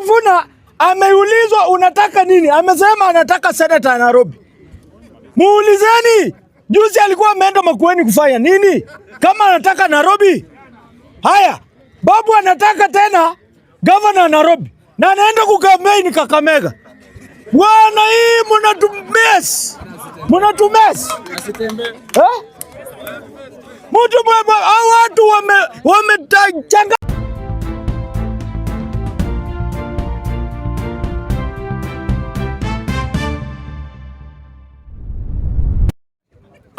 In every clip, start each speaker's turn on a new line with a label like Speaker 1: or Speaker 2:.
Speaker 1: Sifuna ameulizwa unataka nini? Amesema anataka seneta Nairobi. Muulizeni, juzi alikuwa ameenda Makueni kufanya nini kama anataka Nairobi? Haya, Babu anataka tena gavana Nairobi na anaenda kukampeni Kakamega. Bwana, hii mnatumess, mnatumess eh? Mtu hao watu wamechanga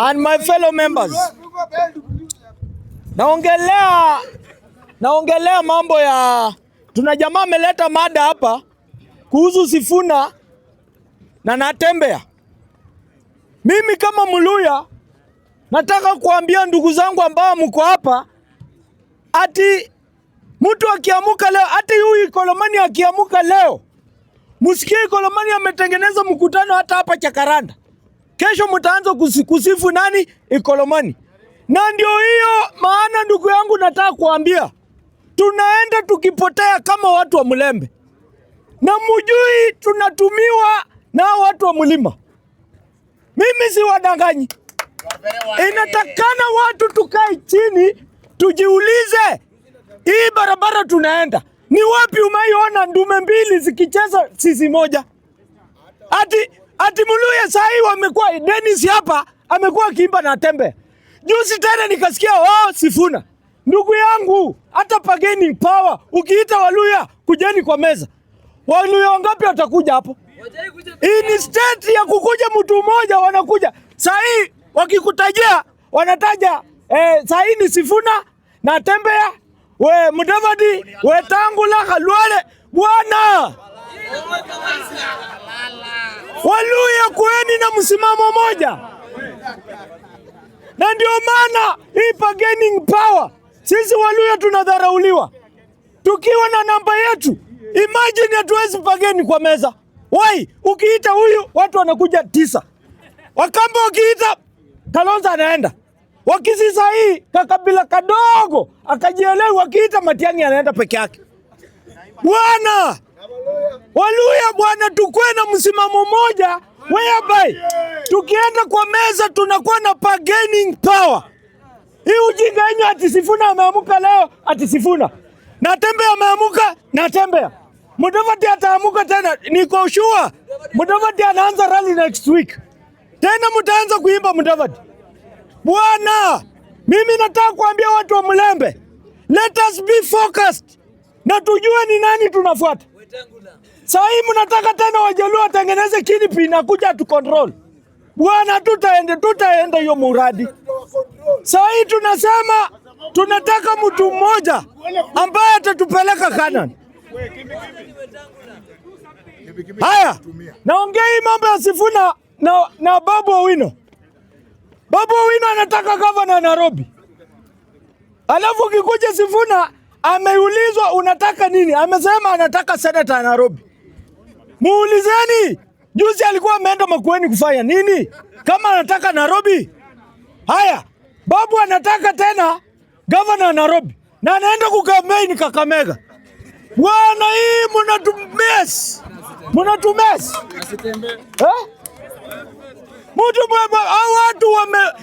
Speaker 1: And my fellow members, naongelea mambo ya tuna jamaa ameleta mada hapa kuhusu Sifuna na Natembeya. Mimi kama Mluya nataka kuambia ndugu zangu ambao mko hapa ati mtu akiamuka leo, ati huyu Ikolomani akiamuka leo, msikie Ikolomani ametengeneza mkutano hata hapa Chakaranda. Kesho mtaanza kusifu nani? Ikolomani. Na ndio hiyo maana ndugu yangu nataka kuambia, tunaenda tukipotea kama watu wa Mlembe, na mujui tunatumiwa na watu wa mlima. Mimi si wadanganyi. Inatakana watu tukae chini tujiulize, hii barabara tunaenda ni wapi? Umeiona ndume mbili zikicheza sisi moja? Ati Muluya sahi wamekuwa Dennis hapa amekuwa akiimba na Tembe. Juzi tena nikasikia oh, Sifuna. Ndugu yangu, hata bargaining power ukiita Waluya kujeni kwa meza. Waluya wangapi watakuja hapo? Instead ya kukuja mtu mmoja wanakuja. Sahi wakikutajia wanataja sahi ni Sifuna na Tembea, we Mudavadi, we Tangula, Khalwale. Bwana Waluya, kueni na msimamo moja, na ndio maana hii bargaining power, sisi Waluya tunadharauliwa tukiwa na namba yetu. Imagine hatuwezi bargain kwa meza. Why? Ukiita huyu watu wanakuja 9, Wakamba wakiita Kalonzo anaenda, Wakisii hii kakabila kadogo akajielewa, wakiita Matiang'i anaenda peke yake. Bwana Waluya, bwana, tukue na msimamo mmoja whereby tukienda kwa meza tunakuwa na bargaining power. Hii ujinga yenyu ati Sifuna ameamuka leo, ati Sifuna Natembeya ameamuka, Natembeya Mudavadi ataamuka tena, niko sure Mudavadi anaanza rally next week tena, mtaanza kuimba Mudavadi. Bwana, mimi nataka kuambia watu wa Mlembe, let us be focused na tujue ni nani tunafuata. Saa hii mnataka tena Wajaluo watengeneze kingpin na kuja tu control. Bwana, tutaenda hiyo muradi. Saa hii tunasema tunataka mtu mmoja ambaye atatupeleka Canaan. Haya, naongea hii mambo ya Sifuna na Babu Owino. Babu Owino anataka gavana Nairobi. Alafu ukikuja Sifuna ameulizwa unataka nini? Amesema anataka seneta Nairobi. Muulizeni, juzi alikuwa ameenda Makueni kufanya nini kama anataka Nairobi? Haya, Babu anataka tena gavana Nairobi na anaenda kukampeni Kakamega. Bwana, hii mnatumess, mnatumess eh? Mtu hao watu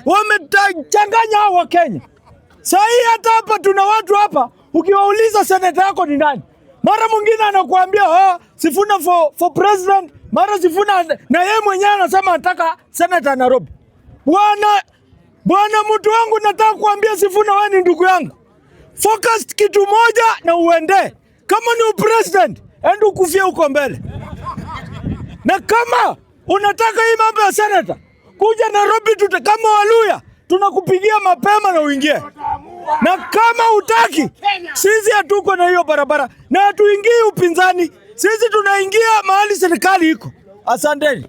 Speaker 1: wamechanganya hao wa Kenya. Saa hii hata hapa tuna watu hapa, ukiwauliza seneta yako ni nani, mara mwingine anakuambia oh, Sifuna for president, mara Sifuna na yeye mwenyewe anasema anataka seneta Nairobi. Bwana, mtu wangu, nataka kuambia Sifuna, wewe ni ndugu yangu, focus kitu moja na uende. Kama ni president, enda ukufie huko mbele, na kama unataka hii mambo ya seneta, kuja Nairobi, tuta kama Waluya tunakupigia mapema na uingie, na kama utaki, sisi hatuko na hiyo barabara na hatuingii upinzani, sisi tunaingia mahali serikali iko. Asanteni.